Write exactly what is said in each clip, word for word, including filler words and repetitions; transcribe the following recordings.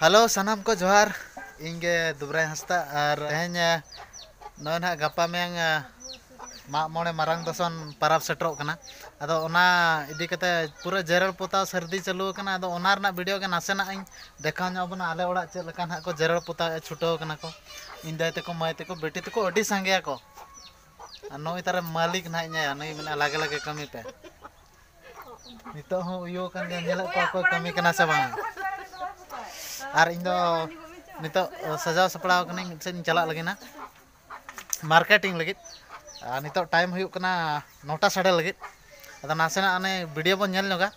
Hello, ᱥᱟᱱᱟᱢ ᱠᱚ ᱡᱚᱦᱟᱨ᱾ ᱤᱧ ᱜᱮ ᱫᱩᱵᱨᱟᱭ ᱦᱟᱸᱥᱫᱟ᱾ ᱟᱨ ᱛᱮᱦᱮᱧ, ᱮ, ᱱᱚᱜᱼᱚᱭ ᱱᱟᱦᱟᱜ ᱜᱟᱯᱟ ᱢᱮᱭᱟᱝ, ᱮ, ᱢᱟᱜ ᱢᱚᱬᱮ ᱢᱟᱨᱟᱝ ᱫᱚᱥᱚᱱ ᱯᱟᱨᱟᱵᱽ ᱥᱮᱴᱮᱨᱚᱜ ᱠᱟᱱᱟ᱾ ᱟᱫᱚ ᱚᱱᱟ ᱤᱫᱤ ᱠᱟᱛᱮ ᱯᱩᱨᱟᱹ ᱡᱮᱨᱮᱲ ᱯᱚᱛᱟᱣ ᱥᱟᱹᱨᱫᱤ ᱪᱟᱹᱞᱩ ᱟᱠᱟᱱᱟ᱾ ᱟᱫᱚ ᱚᱱᱟ ᱨᱮᱱᱟᱜ ᱵᱷᱤᱰᱤᱭᱳ ᱜᱮ ᱱᱟᱥᱮᱱᱟᱜ ᱤᱧ ᱫᱮᱠᱷᱟᱣ ᱧᱚᱜ ᱟᱵᱚᱱᱟ᱾ ᱟᱞᱮ ᱚᱲᱟᱜ ᱪᱮᱫ ᱞᱮᱠᱟ ᱱᱟᱦᱟᱜ ᱠᱚ ᱡᱮᱨᱮᱲ ᱯᱚᱛᱟᱣᱮᱫᱼᱟ, ᱪᱷᱩᱴᱟᱹᱣ ᱠᱟᱱᱟ ᱠᱚ᱾ ᱤᱧ ᱫᱟᱹᱭ ᱛᱟᱠᱚ, ᱢᱟᱹᱭ ᱛᱟᱠᱚ, ᱵᱤᱴᱤ ᱛᱟᱠᱚ ᱟᱹᱰᱤ ᱥᱟᱸᱜᱮᱭᱟ ᱠᱚ᱾ ᱟᱨ ᱱᱩᱭ ᱛᱟᱨᱮ ᱢᱟᱹᱞᱤᱠ ᱱᱟᱦᱟᱜ ᱤᱧ ᱟᱭᱟ, ᱱᱩᱭ ᱢᱮᱱᱟ, "ᱞᱟᱜᱮ ᱞᱟᱜᱮ ᱠᱟᱹᱢᱤ ᱯᱮ᱾" ᱱᱤᱛᱚᱜ ᱦᱚᱸ ᱩᱭᱩ ᱟᱠᱟᱱ ᱜᱮᱭᱟ, ᱧᱮᱞᱮᱫ ᱠᱚᱣᱟ ᱚᱠᱚᱭ ᱠᱟᱹᱢᱤ ᱠᱟᱱᱟ ᱥᱮ ᱵᱟᱝ᱾ ᱟᱨ ᱤᱧ ᱫᱚ ᱱᱤᱛᱚᱜ ᱥᱟᱡᱟᱣ ᱥᱟᱯᱲᱟᱣ ᱠᱟᱹᱱᱟᱹᱧ, ᱢᱤᱫ ᱥᱮᱫ ᱤᱧ ᱪᱟᱞᱟᱜ ᱞᱟᱹᱜᱤᱫ ᱱᱟ ᱢᱟᱨᱠᱮᱴᱤᱝ ᱞᱟᱹᱜᱤᱫ᱾ ᱟᱨ ᱱᱤᱛᱚᱜ ᱴᱟᱭᱤᱢ ᱦᱩᱭᱩᱜ ᱠᱟᱱᱟ ᱱᱚᱴᱟ ᱥᱟᱰᱮ ᱞᱟᱹᱜᱤᱫ᱾ ᱟᱫᱚ ᱱᱟᱥᱮᱱᱟᱜ ᱚᱱᱮ ᱵᱷᱤᱰᱤᱭᱳ ᱵᱚᱱ ᱧᱮᱞ ᱧᱚᱜᱟ᱾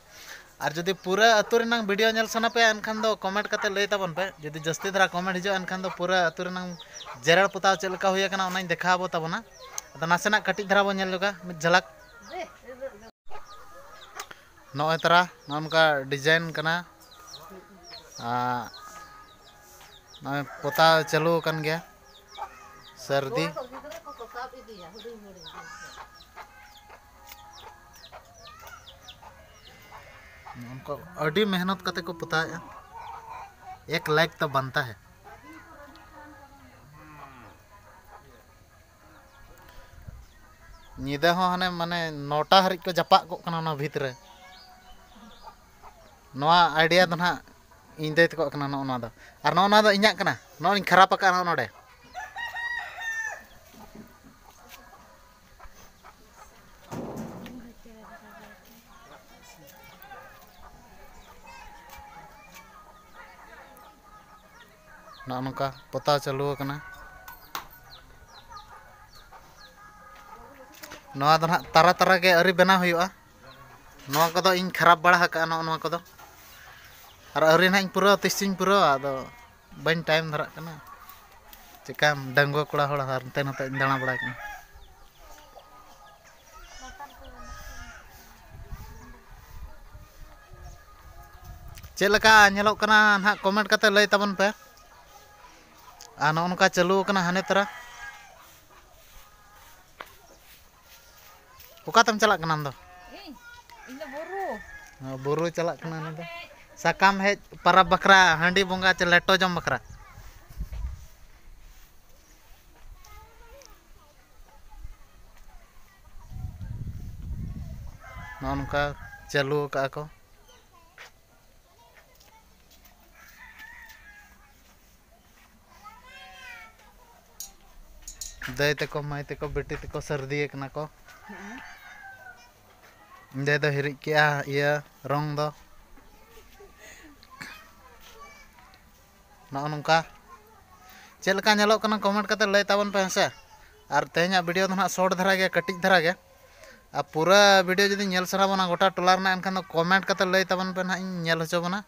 ᱟᱨ ᱡᱩᱫᱤ ᱯᱩᱨᱟᱹ ᱟᱹᱛᱩ ᱨᱮᱱᱟᱜ ᱵᱷᱤᱰᱤᱭᱳ ᱧᱮᱞ ᱥᱟᱱᱟ ᱯᱮᱭᱟ, ᱮᱱᱠᱷᱟᱱ ᱫᱚ ᱠᱚᱢᱮᱱᱴ ᱠᱟᱛᱮ ᱞᱟᱹᱭ ᱛᱟᱵᱚᱱ ᱯᱮ᱾ ᱡᱩᱫᱤ ᱡᱟᱹᱥᱛᱤ ᱫᱷᱟᱨᱟ ᱠᱚᱢᱮᱱᱴ ᱦᱤᱡᱩᱜᱼᱟ, ᱮᱱᱠᱷᱟᱱ ᱫᱚ ᱯᱩᱨᱟᱹ ᱟᱹᱛᱩ ᱨᱮᱱᱟᱜ ᱡᱮᱨᱮᱲ ᱯᱚᱛᱟᱣ ᱪᱮᱫ ᱞᱮᱠᱟ ᱦᱩᱭ ᱟᱠᱟᱱᱟ, ᱚᱱᱟᱧ ᱫᱮᱠᱷᱟᱣ ᱟᱵᱚ ᱛᱟᱵᱚᱱᱟ᱾ ᱟᱫᱚ ᱱᱟᱥᱮᱱᱟᱜ ᱠᱟᱹᱴᱤᱡ ᱫᱷᱟᱨᱟ ᱵᱚᱱ ᱧᱮᱞ ᱧᱚᱜᱟ ᱢᱤᱫ ᱡᱷᱟᱞᱟᱠ᱾ ᱱᱚᱜᱼᱚᱭ ᱛᱟᱨᱟ ᱱᱚᱜᱼᱚ ᱱᱚᱝᱠᱟ ᱰᱤᱡᱟᱭᱤᱱ ᱠᱟᱱᱟ᱾ ᱟᱨ ᱱᱚᱜᱼᱚᱭ ᱯᱚᱛᱟᱣ ᱪᱟᱹᱞᱩ ᱟᱠᱟᱱ ᱜᱮᱭᱟ᱾ ᱥᱟᱹᱨᱫᱤ᱾ ᱱᱚᱝᱠᱟ ᱟᱹᱰᱤ ᱢᱮᱦᱱᱚᱛ ᱠᱟᱛᱮ ᱠᱚ ᱯᱚᱛᱟᱣᱮᱫᱼᱟ᱾ ᱮᱠ ᱞᱟᱭᱤᱠ ᱛᱚ ᱵᱟᱱᱛᱟ ᱦᱮ᱾ ᱧᱤᱫᱟᱹ ᱦᱚᱸ ᱦᱟᱱᱮ ᱢᱟᱱᱮ ᱱᱚᱴᱟ ᱦᱟᱹᱨᱤᱡ ᱠᱚ ᱡᱟᱯᱟᱜ ᱠᱚᱜ ᱠᱟᱱᱟ ᱚᱱᱟ ᱵᱷᱤᱛ ᱨᱮ᱾ ᱱᱚᱣᱟ ᱟᱭᱰᱤᱭᱟ ᱫᱚ ᱱᱟᱦᱟᱜ ᱤᱧ ᱫᱟᱹᱭ ᱛᱟᱠᱚᱣᱟᱜ ᱠᱟᱱᱟ ᱱᱚᱜᱼᱚ ᱱᱚᱣᱟ ᱫᱚ᱾ ᱟᱨ ᱱᱚᱜᱼᱚ ᱱᱚᱣᱟ ᱫᱚ ᱤᱧᱟᱹᱜ ᱠᱟᱱᱟ, ᱱᱚᱜᱼᱚᱭ ᱤᱧ ᱠᱷᱟᱨᱟᱯ ᱟᱠᱟᱫᱼᱟ ᱱᱚᱜᱼᱚ ᱱᱚᱰᱮ᱾ ᱱᱚᱜᱼᱚ ᱱᱚᱝᱠᱟ ᱯᱚᱛᱟᱣ ᱪᱟᱹᱞᱩ ᱟᱠᱟᱱᱟ᱾ ᱱᱚᱣᱟ ᱫᱚ ᱱᱟᱦᱟᱜ ᱛᱟᱨᱟ ᱛᱟᱨᱟ ᱜᱮ ᱟᱹᱣᱨᱤ ᱵᱮᱱᱟᱣ ᱦᱩᱭᱩᱜᱼᱟ᱾ ᱱᱚᱣᱟ ᱠᱚᱫᱚ ᱤᱧ ᱠᱷᱟᱨᱟᱯ ᱵᱟᱲᱟ ᱟᱠᱟᱫᱼᱟ, ᱱᱚᱜᱼᱚ ᱱᱚᱣᱟ ᱠᱚᱫᱚ᱾ ᱟᱨ ᱟᱹᱣᱨᱤ ᱱᱟᱦᱟᱜ ᱤᱧ ᱯᱩᱨᱟᱹᱣᱟ, ᱛᱤᱥ ᱪᱚᱧ ᱯᱩᱨᱟᱹᱣᱟ, ᱟᱫᱚ ᱵᱟᱹᱧ ᱴᱟᱭᱤᱢ ᱫᱷᱟᱨᱟᱜ ᱠᱟᱱᱟ᱾ ᱪᱮᱠᱟᱢ, ᱰᱟᱺᱜᱩᱣᱟᱹ ᱠᱚᱲᱟ ᱦᱚᱲ ᱦᱟᱱᱛᱮ ᱱᱟᱛᱮᱧ ᱫᱟᱬᱟ ᱵᱟᱲᱟᱭ ᱠᱟᱱᱟ᱾ ᱪᱮᱫ ᱞᱮᱠᱟ ᱧᱮᱞᱚᱜ ᱠᱟᱱᱟ ᱱᱟᱦᱟᱜ ᱠᱚᱢᱮᱱᱴ ᱠᱟᱛᱮ ᱞᱟᱹᱭ ᱛᱟᱵᱚᱱ ᱯᱮ᱾ ᱟᱨ ᱱᱚᱜᱼᱚ ᱱᱚᱝᱠᱟ ᱪᱟᱹᱞᱩ ᱟᱠᱟᱱᱟ ᱦᱟᱱᱮ ᱛᱚᱨᱟ᱾ ᱚᱠᱟᱛᱮᱢ ᱪᱟᱞᱟᱜ ᱠᱟᱱᱟ ᱟᱢ ᱫᱚ? ᱤᱧ? ᱤᱧ ᱫᱚ ᱵᱩᱨᱩ᱾ ᱚ, ᱵᱩᱨᱩ ᱪᱟᱞᱟᱜ ᱠᱟᱱᱟ ᱩᱱᱤ ᱫᱚ᱾ ᱥᱟᱠᱟᱢ ᱦᱮᱡ ᱯᱟᱨᱟᱵᱽ ᱵᱟᱠᱷᱨᱟ ᱦᱟᱺᱰᱤ ᱵᱚᱸᱜᱟ ᱪᱮ ᱞᱮᱴᱚ ᱡᱚᱢ ᱵᱟᱠᱷᱨᱟ᱾ ᱱᱚᱜᱼᱚ ᱱᱚᱝᱠᱟ ᱪᱟᱹᱞᱩ ᱟᱠᱟᱫᱼᱟ ᱠᱚ᱾ ᱫᱟᱹᱭ ᱛᱟᱠᱚ, ᱢᱟᱹᱭ ᱛᱟᱠᱚ, ᱵᱤᱴᱤ ᱛᱟᱠᱚ ᱥᱟᱹᱨᱫᱤ ᱟᱠᱟᱱᱟ ᱠᱚ᱾ ᱦᱮᱸ᱾ ᱫᱟᱹᱭ ᱫᱚ ᱦᱤᱨᱤᱡ ᱠᱮᱜᱼᱟ ᱤᱭᱟᱹ ᱨᱚᱝ ᱫᱚ᱾ ᱱᱚᱜᱼᱚ ᱱᱚᱝᱠᱟ ᱪᱮᱫ ᱞᱮᱠᱟ ᱧᱮᱞᱚᱜ ᱠᱟᱱᱟ, comment ᱠᱟᱛᱮ ᱞᱟᱹᱭ ᱛᱟᱵᱚᱱ ᱯᱮ, ᱦᱮᱸ ᱥᱮ᱾ ᱟᱨ ᱛᱮᱦᱮᱧᱟᱜ video ᱫᱚ ᱱᱟᱦᱟᱜ short ᱫᱷᱟᱨᱟ ᱜᱮ, ᱠᱟᱹᱴᱤᱡ ᱫᱷᱟᱨᱟ ᱜᱮ᱾ ᱟᱨ ᱯᱩᱨᱟᱹ video ᱡᱩᱫᱤ ᱧᱮᱞ ᱥᱟᱱᱟ ᱵᱚᱱᱟ ᱜᱚᱴᱟ ᱴᱚᱞᱟ ᱨᱮᱱᱟᱜ, ᱮᱱᱠᱷᱟᱱ ᱫᱚ comment ᱠᱟᱛᱮ ᱞᱟᱹᱭ ᱛᱟᱵᱚᱱ ᱯᱮ, ᱱᱟᱦᱟᱜ ᱤᱧ ᱧᱮᱞ ᱦᱚᱪᱚ ᱵᱚᱱᱟ᱾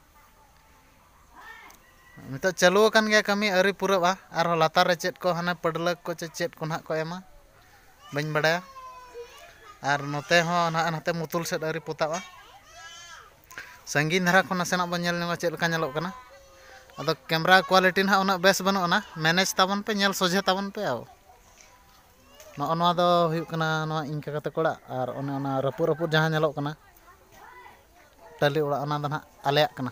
ᱱᱤᱛᱚᱜ ᱪᱟᱹᱞᱩ ᱟᱠᱟᱱ ᱜᱮᱭᱟ ᱠᱟᱹᱢᱤ, ᱟᱹᱣᱨᱤ ᱯᱩᱨᱟᱹᱜᱼᱟ᱾ ᱟᱨᱦᱚᱸ ᱞᱟᱛᱟᱨ ᱨᱮ ᱪᱮᱫ ᱠᱚ ᱦᱟᱱᱮ ᱯᱟᱹᱰᱞᱟᱹᱠ ᱠᱚ ᱪᱮ ᱪᱮᱫ ᱠᱚ ᱱᱟᱦᱟᱜ ᱠᱚ ᱮᱢᱟ, ᱵᱟᱹᱧ ᱵᱟᱲᱟᱭᱟ᱾ ᱟᱨ ᱱᱚᱛᱮ ᱦᱚᱸ ᱱᱟᱦᱟᱜ ᱱᱟᱛᱮ ᱢᱩᱛᱩᱞ ᱥᱮᱫ ᱟᱹᱣᱨᱤ ᱯᱚᱛᱟᱜᱼᱟ᱾ ᱥᱟᱺᱜᱤᱧ ᱫᱷᱟᱨᱟ ᱠᱷᱚᱱ ᱱᱟᱥᱮᱱᱟᱜ ᱵᱚᱱ ᱧᱮᱞ ᱧᱚᱜᱟ ᱪᱮᱫ ᱞᱮᱠᱟ ᱧᱮᱞᱚᱜ ᱠᱟᱱᱟ᱾ ᱟᱫᱚ camera quality ᱱᱟᱦᱟᱜ ᱩᱱᱟᱹᱜ ᱵᱮᱥ ᱵᱟᱹᱱᱩᱜ ᱟᱱᱟ, manage ᱛᱟᱵᱚᱱ ᱯᱮ, ᱟᱵᱚ᱾ ᱱᱚᱜᱼᱚ ᱱᱚᱣᱟ ᱫᱚ ᱦᱩᱭᱩᱜ ᱠᱟᱱᱟ ᱱᱚᱣᱟ ᱤᱧ ᱠᱟᱠᱟ ᱛᱟᱠᱚ ᱚᱲᱟᱜ, ᱟᱨ ᱚᱱᱮ ᱚᱱᱟ ᱨᱟᱹᱯᱩᱫ ᱨᱟᱹᱯᱩᱫ ᱡᱟᱦᱟᱸ ᱧᱮᱞᱚᱜ ᱠᱟᱱᱟ ᱴᱟᱹᱞᱤ ᱚᱲᱟᱜ, ᱚᱱᱟ ᱫᱚ ᱱᱟᱦᱟᱜ ᱟᱞᱮᱭᱟᱜ ᱠᱟᱱᱟ᱾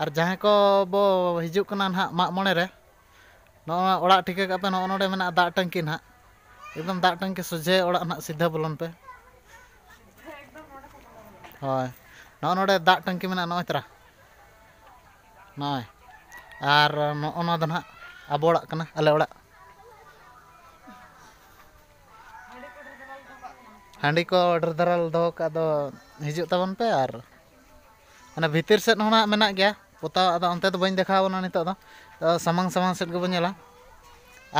ᱟᱨ ᱡᱟᱦᱟᱸᱭ ᱠᱚ ᱵᱚ ᱦᱤᱡᱩᱜ ᱠᱟᱱᱟ ᱱᱟᱦᱟᱜ ᱢᱟᱜ ᱢᱚᱬᱮ ᱨᱮ, ᱱᱚᱜᱼᱚ ᱱᱚᱣᱟ ᱚᱲᱟᱜ ᱴᱷᱤᱠᱟᱹ ᱠᱟᱜ ᱯᱮ, ᱱᱚᱜᱼᱚ ᱱᱚᱰᱮ ᱢᱮᱱᱟᱜᱼᱟ ᱫᱟᱜ ᱴᱟᱹᱝᱠᱤ ᱱᱟᱦᱟᱜ, ᱮᱠᱫᱚᱢ ᱫᱟᱜ ᱴᱟᱹᱝᱠᱤ ᱥᱚᱡᱷᱮ ᱚᱲᱟᱜ ᱱᱟᱦᱟᱜ ᱥᱤᱫᱷᱟᱹ ᱵᱚᱞᱚᱱ ᱯᱮ᱾ ᱦᱳᱭ, ᱱᱚᱜᱼᱚ ᱱᱚᱰᱮ ᱫᱟᱜ ᱴᱟᱹᱝᱠᱤ ᱢᱮᱱᱟᱜᱼᱟ, ᱱᱚᱜᱼᱚᱭ ᱛᱚᱨᱟ, ᱱᱚᱜᱼᱚᱭ᱾ ᱟᱨ ᱱᱚᱜᱼᱚ ᱱᱚᱣᱟ ᱫᱚ ᱱᱟᱦᱟᱜ ᱟᱵᱚ ᱚᱲᱟᱜ ᱠᱟᱱᱟ, ᱟᱞᱮ ᱚᱲᱟᱜ᱾ ᱦᱟᱺᱰᱤ ᱠᱚ ᱰᱷᱮᱨ ᱫᱷᱟᱨᱟ ᱞᱮ ᱫᱚᱦᱚ ᱠᱟᱜ ᱫᱚ, ᱦᱤᱡᱩᱜ ᱛᱟᱵᱚᱱ ᱯᱮ᱾ ᱟᱨ ᱚᱱᱟ ᱵᱷᱤᱛᱤᱨ ᱥᱮᱫ ᱦᱚᱸ ᱱᱟᱜ ᱢᱮᱱᱟᱜ ᱜᱮᱭᱟ ᱯᱚᱛᱟᱣ, ᱟᱫᱚ ᱚᱱᱛᱮ ᱫᱚ ᱵᱟᱹᱧ ᱫᱮᱠᱷᱟᱣ ᱵᱚᱱᱟ ᱱᱤᱛᱚᱜ ᱫᱚ, ᱥᱟᱢᱟᱝ ᱥᱟᱢᱟᱝ ᱥᱮᱫ ᱜᱮᱵᱚᱱ ᱧᱮᱞᱟ᱾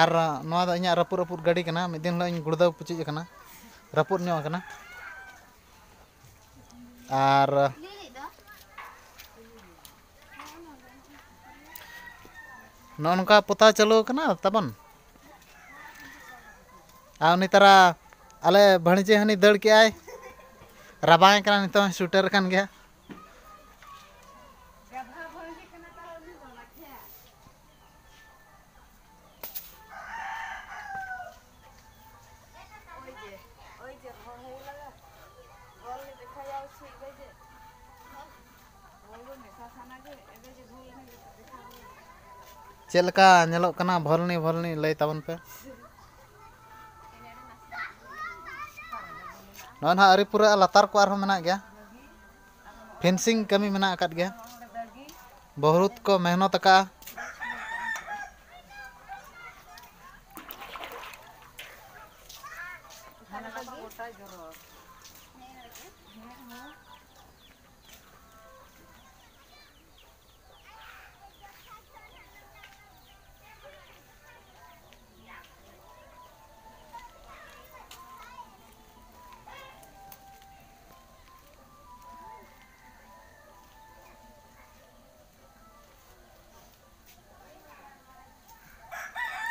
ᱟᱨ ᱱᱚᱣᱟ ᱫᱚ ᱤᱧᱟᱹᱜ ᱨᱟᱹᱯᱩᱫ ᱨᱟᱹᱯᱩᱫ ᱜᱟᱹᱰᱤ ᱠᱟᱱᱟ, ᱢᱤᱫ ᱫᱤᱱ ᱦᱤᱞᱳᱜ ᱤᱧ ᱜᱩᱲᱫᱟᱹᱣ ᱯᱩᱪᱩᱡ ᱟᱠᱟᱱᱟ, ᱨᱟᱹᱯᱩᱫ ᱧᱚᱜ ᱟᱠᱟᱱᱟ᱾ ᱟᱨ ᱱᱚᱜᱼᱚ ᱱᱚᱝᱠᱟ ᱯᱚᱛᱟᱣ ᱪᱟᱹᱞᱩ ᱟᱠᱟᱱᱟ ᱛᱟᱵᱚᱱ᱾ ᱟᱨ ᱩᱱᱤ ᱛᱟᱨᱟ ᱟᱞᱮ ᱵᱷᱟᱹᱬᱤᱡᱤ ᱦᱟᱹᱱᱤ ᱫᱟᱹᱲ ᱠᱮᱜᱼᱟᱭ, ᱨᱟᱵᱟᱝ ᱠᱟᱱᱟ, ᱱᱤᱛᱚᱜ ᱦᱚᱸ ᱥᱩᱭᱮᱴᱟᱨ ᱟᱠᱟᱱ ᱜᱮᱭᱟ᱾ ᱪᱮᱫ ᱞᱮᱠᱟ ᱧᱮᱞᱚᱜ ᱠᱟᱱᱟ ᱵᱷᱚᱞᱱᱤ ᱵᱷᱚᱞᱱᱤ ᱞᱟᱹᱭ ᱛᱟᱵᱚᱱ ᱯᱮ᱾ ᱱᱚᱜᱼᱚᱭ ᱱᱟᱦᱟᱜ ᱟᱹᱣᱨᱤ ᱯᱩᱨᱟᱹᱜᱼᱟ, ᱞᱟᱛᱟᱨ ᱠᱚ ᱟᱨᱦᱚᱸ ᱢᱮᱱᱟᱜ ᱜᱮᱭᱟ᱾ ᱯᱷᱤᱱᱥᱤᱝ ᱠᱟᱹᱢᱤ ᱢᱮᱱᱟᱜ ᱟᱠᱟᱫ ᱜᱮᱭᱟ᱾ ᱵᱚᱦᱩᱛ ᱠᱚ ᱢᱮᱦᱱᱚᱛ ᱟᱠᱟᱫᱼᱟ᱾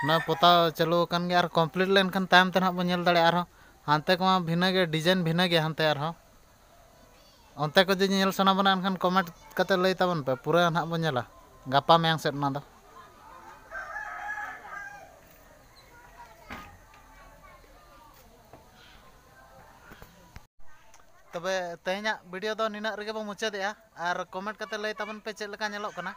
ᱱᱚᱣᱟ ᱯᱚᱛᱟᱣ ᱪᱟᱹᱞᱩ ᱟᱠᱟᱱ ᱜᱮᱭᱟ, ᱟᱨ complete ᱞᱮᱱᱠᱷᱟᱱ ᱛᱟᱭᱚᱢ ᱛᱮ ᱱᱟᱦᱟᱜ ᱵᱚᱱ ᱧᱮᱞ ᱫᱟᱲᱮᱭᱟᱜᱼᱟ ᱟᱨᱦᱚᱸ᱾ ᱦᱟᱱᱛᱮ ᱠᱚᱢᱟ ᱵᱷᱤᱱᱟᱹ ᱜᱮ, design ᱵᱷᱤᱱᱟᱹ ᱜᱮᱭᱟ ᱦᱟᱱᱛᱮ ᱟᱨᱦᱚᱸ᱾ ᱚᱱᱛᱮ ᱠᱚ ᱡᱩᱫᱤ ᱧᱮᱞ ᱥᱟᱱᱟ ᱵᱚᱱᱟ, ᱮᱱᱠᱷᱟᱱ comment ᱠᱟᱛᱮ ᱞᱟᱹᱭ ᱛᱟᱵᱚᱱ ᱯᱮ, ᱯᱩᱨᱟᱹ ᱱᱟᱦᱟᱜ ᱵᱚᱱ ᱧᱮᱞᱟ ᱜᱟᱯᱟ ᱢᱮᱭᱟᱝ ᱥᱮᱫ ᱚᱱᱟ ᱫᱚ᱾ ᱛᱚᱵᱮ ᱛᱮᱦᱮᱧᱟᱜ video ᱫᱚ ᱱᱤᱱᱟᱹᱜ ᱨᱮᱜᱮ ᱵᱚᱱ ᱢᱩᱪᱟᱹᱫᱮᱜᱼᱟ, ᱟᱨ comment ᱠᱟᱛᱮ ᱞᱟᱹᱭ ᱛᱟᱵᱚᱱ ᱯᱮ ᱪᱮᱫ ᱞᱮᱠᱟ ᱧᱮᱞᱚᱜ ᱠᱟᱱᱟ᱾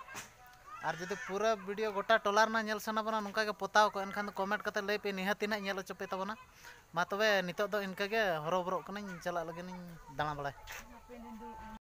ᱟᱨ ᱡᱩᱫᱤ ᱯᱩᱨᱟᱹ video ᱜᱚᱴᱟ ᱴᱚᱞᱟ ᱨᱮᱱᱟᱜ ᱧᱮᱞ ᱥᱟᱱᱟ ᱵᱚᱱᱟ, ᱱᱚᱝᱠᱟ ᱜᱮ ᱯᱚᱛᱟᱣ ᱠᱚ, ᱮᱱᱠᱷᱟᱱ ᱫᱚ comment ᱠᱟᱛᱮ ᱞᱟᱹᱭ ᱯᱮ, ᱱᱤᱦᱟᱹᱛ ᱱᱟᱦᱟᱜ ᱧᱮᱞ ᱦᱚᱪᱚ ᱯᱮ ᱛᱟᱵᱚᱱᱟ᱾ ᱢᱟ ᱛᱚᱵᱮ ᱱᱤᱛᱚᱜ ᱫᱚ ᱤᱱᱠᱟᱹ ᱜᱮ, ᱦᱚᱨᱚᱵᱚᱨᱚᱜ ᱠᱟᱹᱱᱟᱹᱧ, ᱪᱟᱞᱟᱜ ᱞᱟᱹᱜᱤᱫ ᱤᱧ ᱫᱟᱬᱟ ᱵᱟᱲᱟᱭ᱾